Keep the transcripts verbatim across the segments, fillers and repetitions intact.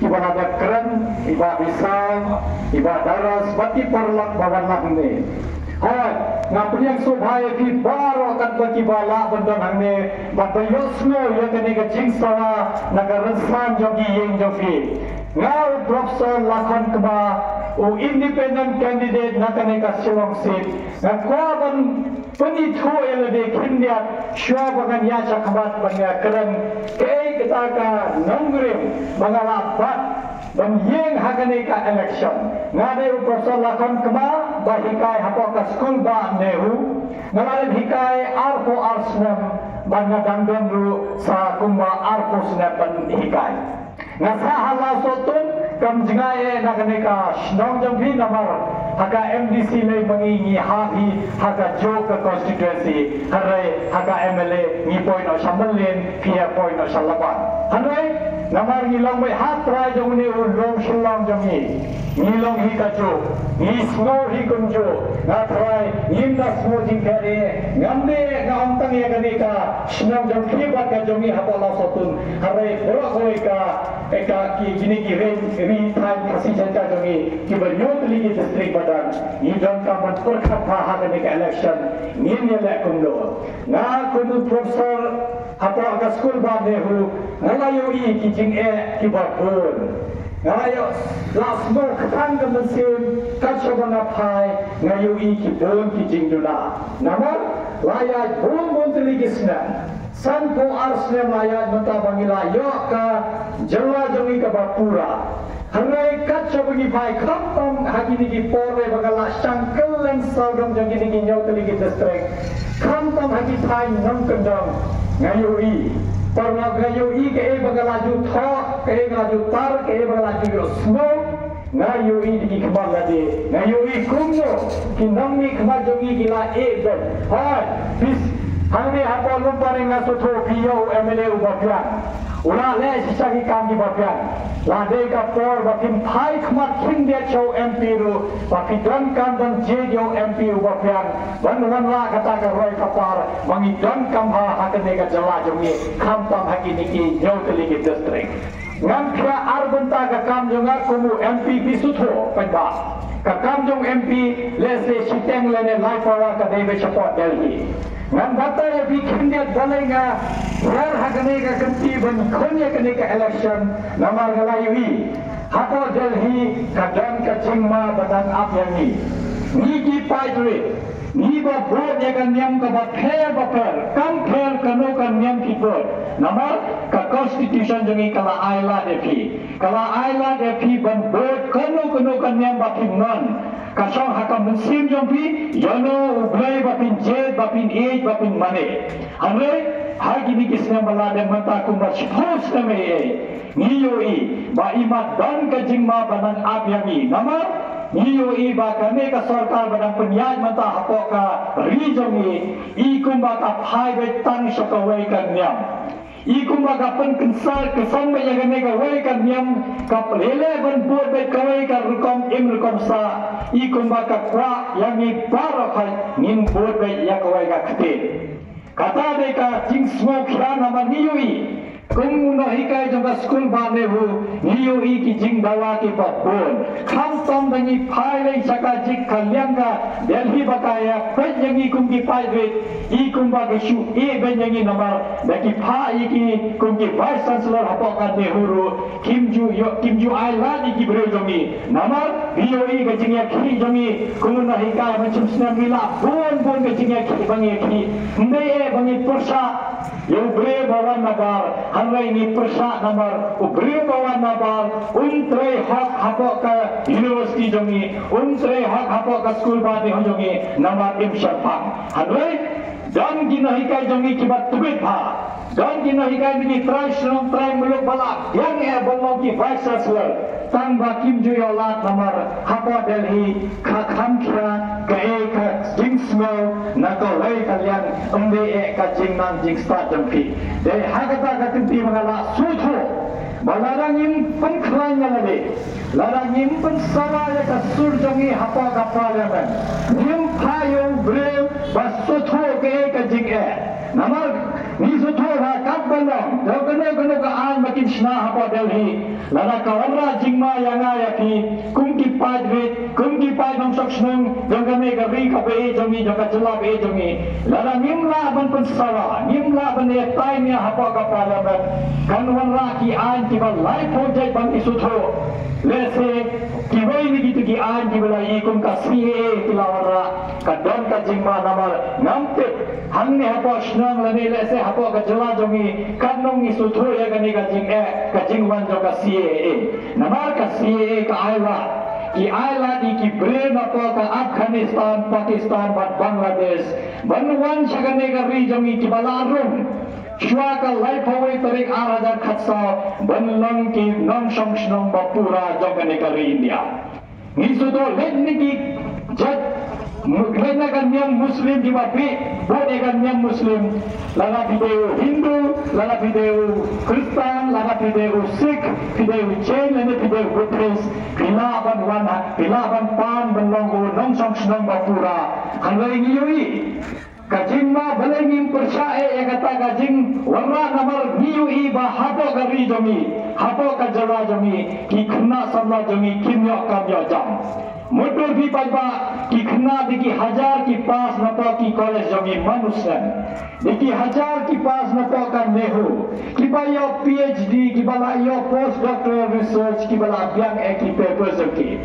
Kiba la dep kren, i Bah Bisaw, i Bah Daras, bad ki paralok ba wan lang hangne. Hooid, nga pdiang sngewbha ïa phi baroh katba kiba lah ban don hangne, bad ba ïohsngew ïa kane ka jingsawa na ka rynsan jong ki ïing jong phi. Nga u Professor Lakhon Kma, u independent candidate na kane ka Shillong seat, nga kwah ban pynithuh ïa lade khyndiat shuwa ba ngan ïaid shakhmat ban ïakren kaei kata ka nongrim ba nga la bat ban ïeng ha kane ka election. Nga dei u Professor Lakhon Kma ba hikai hapoh ka skul Bah NEHU. Nga la dep hikai arphew ar snem bad nga dang don ruh sa kumba arphew snem ban hikai. Nga sah ha Lawsohtun, kam jngai eh na kane ka shnong jong phi namar ha ka MDC lei ma ngi ngi hap hi ha kajuh ka constituency, hynrei ha ka MLA ngi poi noh sha Mylliem, phi ïa poi noh sha Laban. Hynrei namar ngi long beit ha trai jong une u lum Shillong jong ngi, ngi long hi kajuh, ngi sngew hi kumjuh. Nga trai ngim da sngew jingpher eh. Ngam dei nga ong tang ïa kane ka shnong jong phi bad ka jong ngi hapoh Lawsohtun, hynrei baroh kawei ka, eh, ka ki, kine ki ri, ri thaiñ Khasi Jaiñtia jong ngi kiba hynñiew tylli ki district ba don, ngi donkam ban pyrkhat bha ha kane ka election ngin ïaleh kumno. Nga kum u professor hapoh ka skul Bah NEHU, nga la ïohi ki jingeh kiba bun. Nga la ïoh, la sngewkmen ka mynsiem, kat shaba nga phai, nga ïohi ki bun ki jingduna. Namar la ïaid bun bun tylli ki snem. Sanphew ar snem la ïaid mynta ba ngi la ïoh ka jylla jong ngi kaba pura. Hynrei kat shaba ngi phai, khamtam ha kine ki por ba nga la shang kylleng sawdong jong kine ki hynñiew tylli ki district, khamtam ha ki thaiñ nongkyndong, nga ïohi. Paralok, nga ïohi kaei ba nga la ju thoh, kaei nga la ju tar, kaei ba nga la ju ïohsngew. Nga ïohi da ki khmat lade, nga ïohi kumno ki nongmihkhmat jong ngi ki la ïeh beit. Hooid, phi, hangne hapoh Lumparing nga sngewthuh phi ïoh u MLA uba biang. U la leh shisha ki kam kiba biang. La dei ka por ba phin phai khmat khyndiat sha u MP ruh, ba phi donkam ban jied ïa u MP uba biang ban wanrah kata ka roi ka par ba ngi donkam ha, ha kane ka jylla jong ngi, khamtam ha kine ki hynñiew tylli ki district. Ngan phiah ar bynta ka kam jong nga kum u MP, phi sngewthuh paidbah. Ka kam jong MP, lehse shiteng lane lai pawa ka dei beit shapoh Delhi. Ngan batai ïa phi khyndiat balei nga hiar ha kane ka kynti ban khun ïa kane ka election, namar nga la ïohi hapoh Delhi ka don ka jingma ba dang ap ïa ngi. Ngi ki paidbah, ngi ba bud ïa ka niam kaba pher ba pher, kam pher kano ka niam ki bud. Namar ka constitution jong ngi ka la ai lad ïa phi. Ka la ai lad ïa phi ban bud kano kano ka niam ba phi mon. Ka shong ha ka mynsiem jong phi, ïano u Blei ba phin jied, ba phin ïeit, ba phin mane. Hynrei ha kine ki snem ba la dep mynta kumba shiphew snem ei ei, ngi ïohi ba i mat don ka jingma ba nang ap ïa ngi. Namar ngi ïohi ba kane ka sorkar ba dang pynïaid mynta hapoh ka ri jong ngi, i kumba ka phai beit tang sha kawei ka niam. I kumba ka pynkynsar kynsong beit ïa kane kawei ka niam, ka pynleh ban bud beit kawei ka rukom im rukom sah. I kumba ka kwah ïa ngi baroh khoit ngin bud beit ïa kawei ka ktien. Kata dei ka jingsngewkhia namar ngi ïohi. Kum u nonghikai jong ka skul Bah NEHU, ngi ïohi ki jingdawa kiba bun. Khamtam ba ngi phai leit sha ka jik ka liang ka Delhi ba ka ïa peit ïa ngi kum ki paidbah, i kumba ki shu ïeh beit ïa ngi namar da ki phah ïa ki kum ki Vice Chancellor hapoh ka NEHU ruh, kim ju ïoh, kim ju ai lad ïa ki briew jong ngi. Namar ngi ïohi ka jingïakhih jong ngi kum u nonghikai ban shim snem, ngi lah bun bun ka jingïakhih ba ngi ïakhih. Ym dei eh ba ngi pyrshah ïa u briew ba wan nabar, hynrei ngi pyrshah namar u briew ba wan nabar um trei hok hapoh ka university jong ngi, um trei hok hapoh ka skul Bah NEHU jong ngi, namar im shyrkhei. Hynrei don ki nonghikai jong ngi kiba tbit bha. Don ki nonghikai na ki trai shnong trai muluk ba la biang eh ban long ki Vice Chancellor. Tang ba kim ju ïoh lad namar hapoh Delhi ka kham khia kaei ka jingsngew na kawei ka liang, ym dei eh ka jingnang jingstad jong phi. Dei ha kata ka kynti ba nga la sngewthuh ba lada ngim pynkhlaiñ ïa lade, lada ngim pynsawa ïa ka sur jong ngi hapoh ka Parliament, ngim phah ïa u briew ba sngewthuh kaei ka jingeh. Namar ngi sngewthuh ba kat Long, da kano kano ka aiñ ba kin shna hapoh Delhi. Lada ka wanrah jingma ïa nga ïa phi, kum ki paidbah, kum ki paid nongshong shnong jong kane ka ri kaba ïeit jong ngi, jong ka jylla ba ïeit jong ngi. Lada ngim lah ban pynsawa, ngim lah ban ïa tai nia hapoh ka parliament, kan wanrah ki aiñ kiba laiphew jait ban isuthuh. Lehse kiwei na kitu ki aiñ kiba la ïohi kum ka C A A ki la wanrah, ka don ka jingma namar ngam tip hangne hapoh shnong lane lehse hapoh ka jylla jong ngi, kan nang isuthuh ïa kane ka jingeh, ka jingwan jong ka C A A. Namar ka C A A ka ailad, ki ailad ïa ki briew napoh ka Afghanistan, Pakistan bad Bangladesh ban wan sha kane ka ri jong ngi kiba la rung shuwa ka laiphew wei tarik ar hajar khatsaw ban long ki nongshong shnong ba pura jong kane ka ri India. Ngi shu dei leit na ki jait, leit na ka niam Muslim kiba bit, bud ïa ka niam Muslim. Lada phi dei u Hindu, lada phi dei u Khristan, lada phi dei u Sikh, phi dei u Jain, lada phi dei u Buddhist, phi lah ban wan ha, phi lah ban pan ban long u nongshong shnong ba pura. Hynrei ngi ïohi ka jingma, balei ngim pyrshah eh ïa kata ka jingwanrah, namar ngi ïohi ba hapoh ka ri jong ngi, hapoh ka jylla jong ngi, ki khynnah samla jong ngi kim ïoh kam ïoh jam. Mutdur phi paidbah, ki khynnah da ki hajar ki pass napoh ki college jong ngi man u snem. Da ki hajar ki pass napoh ka NEHU, kiba ïoh P H D, kiba la ïoh post doctoral research, kiba la biang eh ki papers jong ki.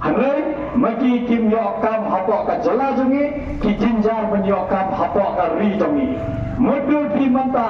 Hynrei ma ki kim ïoh kam hapoh ka jylla jong ngi, ki jynjar ban ïoh kam hapoh ka ri jong ngi. Mutdur phi mynta,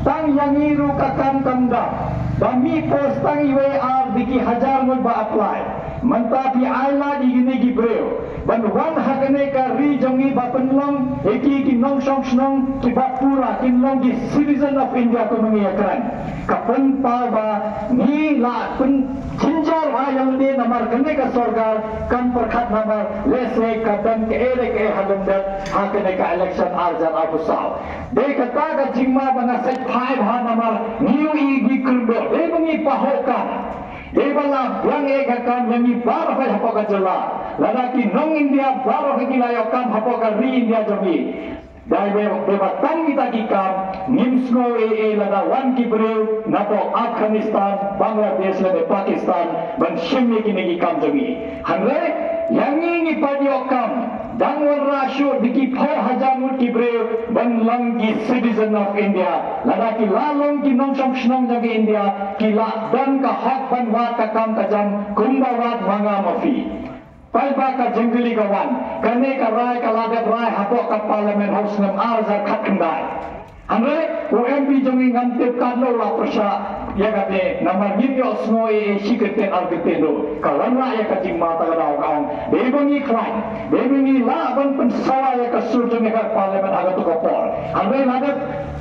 tang ïa ngi ruh ka kam kam dap. Ba mih post tang iwei ar da ki hajar ngut ba apply. Mynta phi ailad ïa kine ki briew ban wan ha kane ka ri jong ngi ba pynlong ïa ki ki nongshong shnong kiba pura, kin long ki citizen of India kumba ngi ïa kren. Ka pynpaw ba ngi la pyn jynjar ha ïa lade namar kane ka sorkar kam pyrkhat namar lehse ka don kaei re kaei ha lyndet ha kane ka election ar hajar arphew saw. Dei kata ka jingma ba nga sait phai bha namar ngi ïohi ngi kyrdoh. Dei ba ngi pahuh kam. Dei ba la biang eh ka kam ïa ngi baroh hapoh ka jylla. Lada ki nong India baroh ki la ïoh kam hapoh ka ri India jong ngi. Dei ba, dei ba tang kita ki kam, ngim sngew ei ei lada wan ki briew napoh Afghanistan, Bangladesh lane Pakistan ban shim ïa kine ki kam jong ngi. Hynrei ïa ngi ngi pat ïoh kam, dang wanrah shuh da ki phew hajar ngut ki briew ban long ki citizen of India. Lada ki la long ki nongshong shnong jong ki India, ki la don ka hok ban wad ka kam ka jam kumba wad ma nga ma phi. Paidbah, ka jingkylli ka wan, kane ka rai ka la dep rai hapoh ka Parliament ha u snem ar hajar khatkhyndai. Hynrei u M P jong ngi ngam tip katno la pyrshah ïa kane namar ngim ïohsngew ei ei shi kyntien ar kyntien ruh. Ka wanrah ïa ka jingma ta ka daw ka ong dei ba ngi khlaiñ, dei ba ngi lah ban pynsawa ïa ka sur jong ngi ha ka Parliament ha kato ka por. Hynrei la dep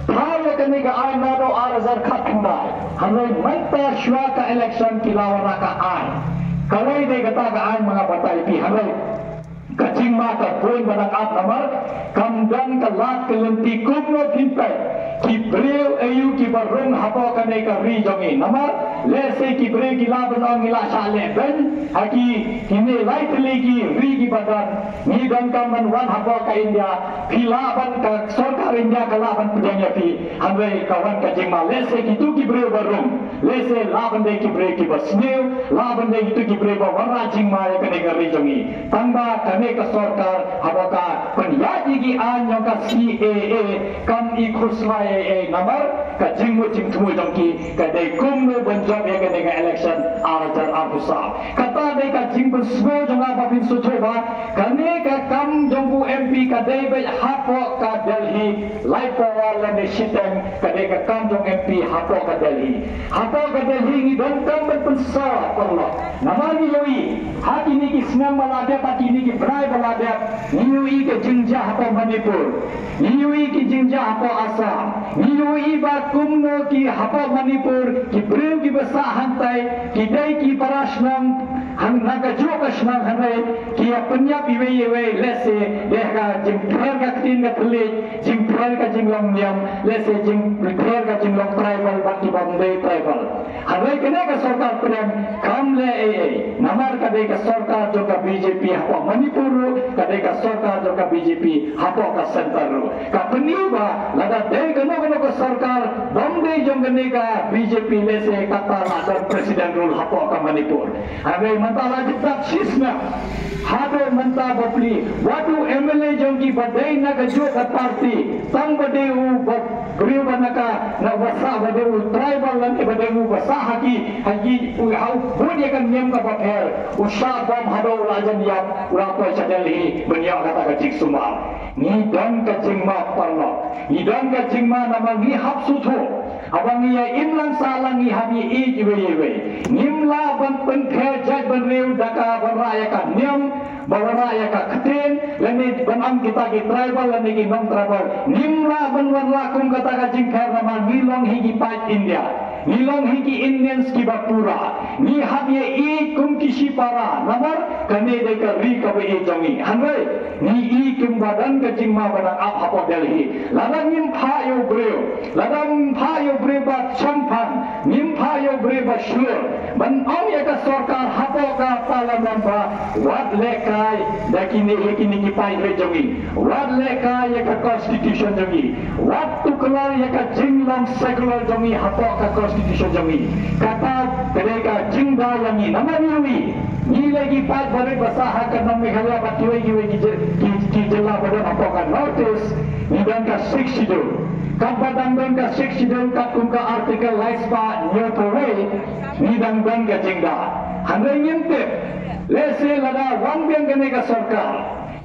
thaw ïa kane ka aiñ naduh ar hajar khatkhyndai. Hynrei mynta shuwa ka election ki la wanrah ka aiñ. Kawei dei kata ka aiñ ma nga batai ïa phi, hynrei ka jingma ka bun ba dang ap namar kam don ka lad ka lynti kumno phin peit ki briew aïu kiba rung hapoh kane ka ri jong ngi. Namar lehse ki briew ki lah ban ong ngi la shah leh beiñ ha ki, kine lai tylli ki ri kiba don. Ngi donkam ban wan hapoh ka India, phi lah ban, ka sorkar India ka lah ban pdiang ïa phi. Hynrei ka wan ka jingma lehse kito ki briew ba rung, lehse lah ban dei ki briew kiba sniew, lah ban dei kito ki briew ba wanrah jingma ïa kane ka ri jong ngi. Tangba kane ka sorkar haba ka pynïaid ïa ki aiñ jong ka C A A kam i khuslai ei ei namar ka jingmut jingthmu jong ki ka dei kumno ban jop ïa kane ka election ar hajar arphew saw. Kata dei ka jingpynsngew jong nga ba phin sngewthuh ba kane ka kam jong u M P ka dei beit hapoh ka Delhi, lai pawa lane shiteng ka dei ka kam jong M P hapoh ka Delhi. Hapoh ka Delhi ngi donkam ban pynsawa paralok. Namar ngi ïohi ha kine ki snem ba la dep, ha kine ki bnai ba la dep, ngi ïohi ka jingjia hapoh Manipur. Ngi ïohi ki jingjia hapoh Assam. Ngi ïohi ba kumno ki hapoh Manipur, ki briew kiba sah hangtai, ki dei ki para shnong, hang na kajuh ka shnong hynrei ki ïa pynïap iwei iwei, lehse dei ka jingpher ka ktien ka thylliej, jingpher ka jinglong niam, lehse jingpher ka jinglong tribal bad kiba ym dei tribal. Hynrei kane ka sorkar pdeng kam leh ei ei. Namar ka ka sorkar jong ka B J P hapoh Manipur ruh, ka dei ka sorkar jong ka B J P hapoh ka center ruh. Ka pyni ba lada dei kano kano ka sorkar bym dei jong kane ka B J P, lehse kata la don president rule hapoh ka Manipur. Hynrei mynta la jingtap shisha haduh mynta bapli, wat u M L A jong ki ba dei na kajuh ka party, tang ba dei u ba briew ba na ka, na ba sah, ba dei u tribal lane ba dei u ba sah ha ki, ha ki, u ha u bud ïa ka niam kaba pher, u shah bom haduh u la jan ïap, u la poi sha Delhi ban ïoh kata ka jingsumar. Ngi don ka jingma paralok, ngi don ka jingma namar ngi hap sngewthuh haba ngi ïa im lang sah lang ngi hap ïa ïeit iwei ïa iwei. Ngim lah ban pynpher jaitbynriew da ka ban rah ïa ka niam, ba wanrah ïa ka ktien, lane ban ong kita ki tribal lane ki non tribal. Ngim lah ban wanrah kum kata ka jingpher namar ngi long hi ki paid India, ngi long hi ki Indians kiba pura. Ngi hap ïa ïeit kum ki shipara namar kane dei ka ri kaba ïeit jong ngi. Hynrei ngi ïeit kumba don ka jingma ba dang ap hapoh Delhi. Lada ngim phah ïa u briew, lada ngim phah ïa u briew ba shemphang, ngim phah ïa u briew ba shlur ban ong ïa ka sorkar hapoh ka parliament ba wat lehkai da kine, ïa kine ki paid ri jong ngi, wat lehkai ïa ka constitution jong ngi, wat tuklar ïa ka jinglong secular jong ngi hapoh ka constitution jong ngi. Kata ka dei ka jingda ïa ngi namar ngi ïohi, ngi leh ki paid barit ba sah ha ka Nong Meghalaya bad kiwei kiwei ki ji-, ki, ki jylla ba don hapoh ka North East, ngi don ka Sixth Schedule. Katba dang don ka Sixth Schedule katkum ka Article lai spah hynñiewphew wei, ngi dang don ka jingda. Hynrei ngim tip, lehse lada wan biang kane ka sorkar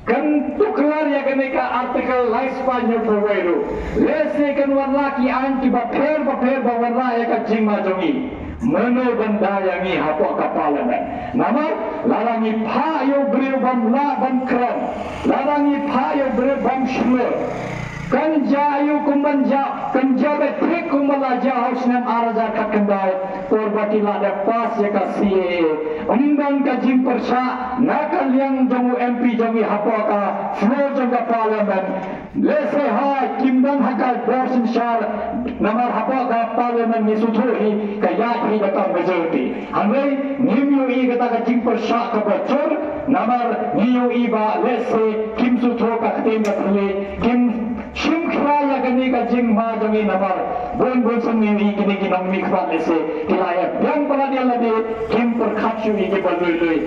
kan tuklar ïa kane ka Article lai spah hynñiewphew wei ruh, lehse kan wanrah ki aiñ kiba pher ba pher ba wanrah ïa ka jingma jong ngi. Mano ban da ïa ngi hapoh ka parliament? Namar lada ngi phah ïa u briew bym lah ban kren, lada ngi phah ïa u briew bym shlur, kan jia ïa u kum ban jia, kan jia beit thik kumba la jia ha u snem ar hajar khatkhyndai por ba ki la dep pass ïa ka C A A. Ym don ka jingpyrshah na ka liang jong u M P jong ngi hapoh ka floor jong ka parliament. Lehse ha kim don ha ka bor synshar namar hapoh ka parliament ngi sngewthuh hi ka ïaid hi da ka majority. Hynrei ngim ïohi kata ka jingpyrshah kaba jur namar ngi ïohi ba lehse kim sngewthuh ka ktien ka thylliej, kim shim khia ïa kane ka jingma jong ngi namar bun bun sien ngi ïohi kine ki nongmihkhmat lehse ki la ïa biang palat ïa lade, kim pyrkhat shuh ïa kiba lui lui.